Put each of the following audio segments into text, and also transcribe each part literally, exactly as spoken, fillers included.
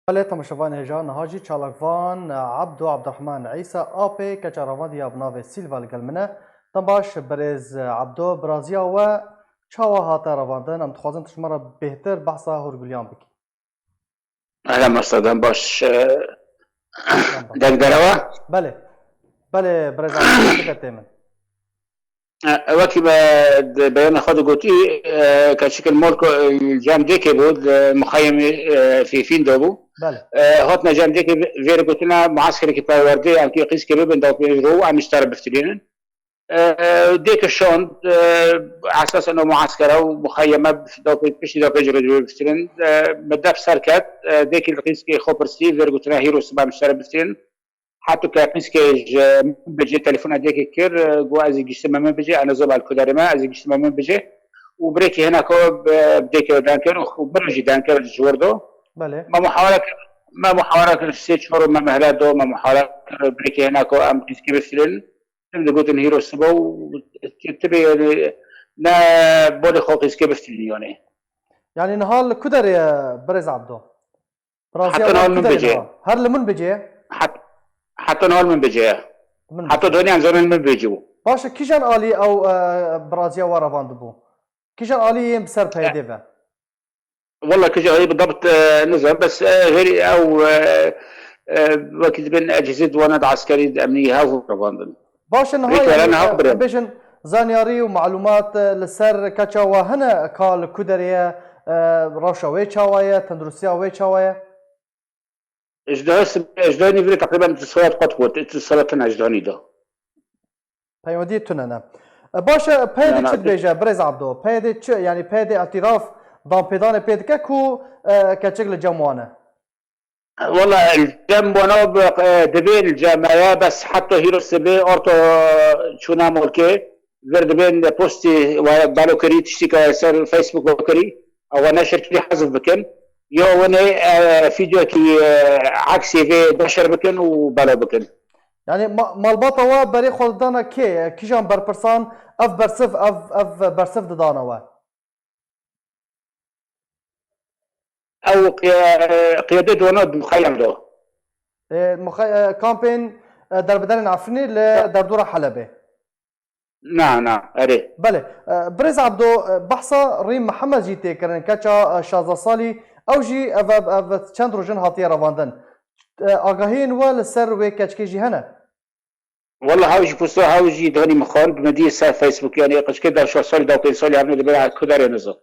Belê, temaşevanê hêja, niha jî çalakvan Ebdo Ebdirehman Îsa, apê keça revandî ya bi navê Sîlva li gel min e. Dem baş, birêz Ebdo, biraziya we çawa hate revandin? Em dixwazin tu ji me re bêhtir behsa hûrgiliyan bikî. Ehlen mamoste, dem baş. Dem baş. Deng derewa? Belê. Belê, birêz Ebdo, diketê min. E, wekî me di beyana xwe de gotî, e, keçikên Molko, e, cem dêkê bû, di muxeyemê, e, Fîfîn de bû. Belê. E, hatine cem dêkê vê-, vê re gotina muaskerekî perwerdê, em kê qîzkê bibin, dawpêj ro, em ji te re biftilînin. E, dêke şand, e, esas eno muaskere û muxeyeme dawpê-, piştî dawpêj ro biftilînin. E, me def ser ket, e, dêkê li qîzkê xwe pirsî, vê re gotina hîro sibe em ji te re biftilînin. Heta ke qîzkê ji min bicê, telefona dêkê kir, got, "Ez ê giştime min bicê, ez nizanim li ku derê me, ez ê giştime min bicê." Û birêkê hineko bi, bi dêkê deng kir û min jî deng kir ji wir do. Belê. Me muhawara kir, me muhawara kir, sê çar û me mehlet do, me muhawara kir, birêkê hineko em qîzkê biftilin. Tim digotin hîro sibe û tibê, yanî, ne bolê xwe qîzkê biftilin, yanî. Yanî niha li ku derê ye, birêz Abdo? Biraziya Heta we niha li min bicê. Her li min bicê? Het-, heta niha li min bicê ye. Min Heta bicê. Donî em zanin li min bicê bû. Baş e, kîjan alî ew, e, biraziya we revandibû? Kîjan alî yên bi ser E, P Y D ve? Walla kîjan alî bi dabt, e, nizam, bes, e, herî ew, e, e, wekî dibên ecizê diwana di eskerî, di emnî hev revandin. Baş e, niha, Rêkê yanî, niha e, birê. Em bêjin, zanyarî û malumat, e, li ser keça we hene, ka li ku derê ye, e, rewşa wê çawa ye, tenduristiya wê çawa ye? Ji dehê sibê, ji dehê nîvî teqrîben tu saet qet got, tu saet tune ji dehê nî de. Peywendiyê tune ne. E, baş e, P Y D Na, na, çi tu dibêje, birêz Abdo? P Y D çi, yanî P Y D îtiraf, danpêdanê pê dike ku, e, keçik li cem wan e? Wala, cem bona bi, e, divê li cem me ye, bes heta hîro sibê orto çûna molkê, vir dibên postî we balo kirî, tiştî ke ser Facebook ve kirî, ew neşir kirî hezf bikin. Yo winê, e, fîdyokî, e, eksê vê neşir bikin û balo bikin. Yanî ma-, malbata we berê xwe didana kê? Kîjan berpirsan ev bersiv, ev, ev bersiv didana we? Ew qiye-, qiyadê dona muxeyem do. Ê, muxe-, e, kampên, e, derbiderên Efrînê li derdora Helebê. Na, na, erê. Belê. E, birêz Abdo, e, behsa Rîm Mihemed jî tê kirin, keça, e, şazdeh salî, ew jî ev, ev, ev çend roj in hatiye revandin. E, agahiyên we li ser wê keçikê jî hene? Walla hew jî posta, hew jî danî min xwend, min dî ser Facebook, yanî qijkê da şeş salî, da pênc salî hevne dibê, ku derê nizam.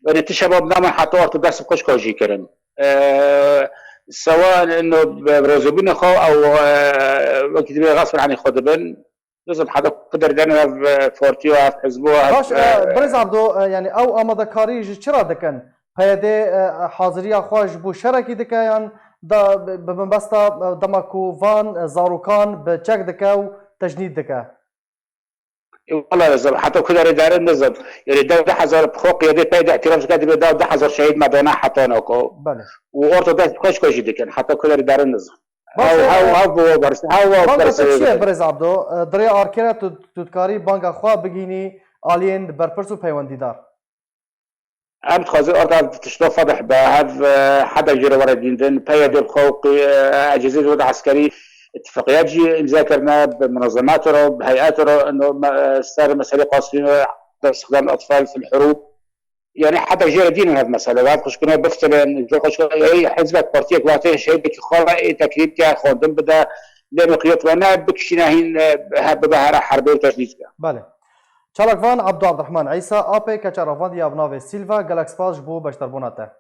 Yanî ti şebab naman heta orta dest bi qijka jî kirin. Eee, sewa ino bi razîbûnê xwe ew, eee, wekî dibê xesbin anî xwe dibin. Nizam heta ku derê derin ev, eee, partiya, ev hizbo, ev, Baş, e, eee, birêz Abdo, e, yanî ew amadekarî ji çi re dikin? P Y D, e, haziriya xwe ji bo şerekî dike yan da bi, bi binbesta, e, dema ku van, e, zarokan bi çek dike û tecnîd dike? E, wala nizam, heta ku derê derin nizam. Yanî dev du hezar bi xwe qiyadê P Y D îtiraf dike, dibê dev du hezar şehîd me dana heta nako. Belê. Û orta dest xweş xwe jî dikin. Heta ku derê derin nizam. Baş Ew, e, ew, ew bi we bers-, ew we banga te çi ye, bersivê birêz Abdo? E, di rê arkê re tu, tu dikarî banga xwe bigihînî aliyên berpirs û peywendîdar? Em dixwazin orta tişta fedih be, hev, e, heta jê re were dîndin, P Y D bi xwe û qi-, e, ecêzê wê de eskerî îtifaqiyat jî îmza kirine, bi munezemat re, bi heyet re, ino me-, e, ser meselê qasirîn re, استخدام الأطفال في الحروب. Yani heta jê re dînin hev mesele, hev xwişkine biftilin, ji xwişkine, ey, hizbek partiyek wate şehîdekî xwe re, ê tekrîb ke, xwendin bide, lê miqyot ve ne, bikişîne hîn, e, he-, bibe here herbê û tecnîd ke. Belê. Çalakvan Abdulrahman Îsa, apê keça revandiya bi navê Sîlva, gelek spas ji bo beşdarbûna te.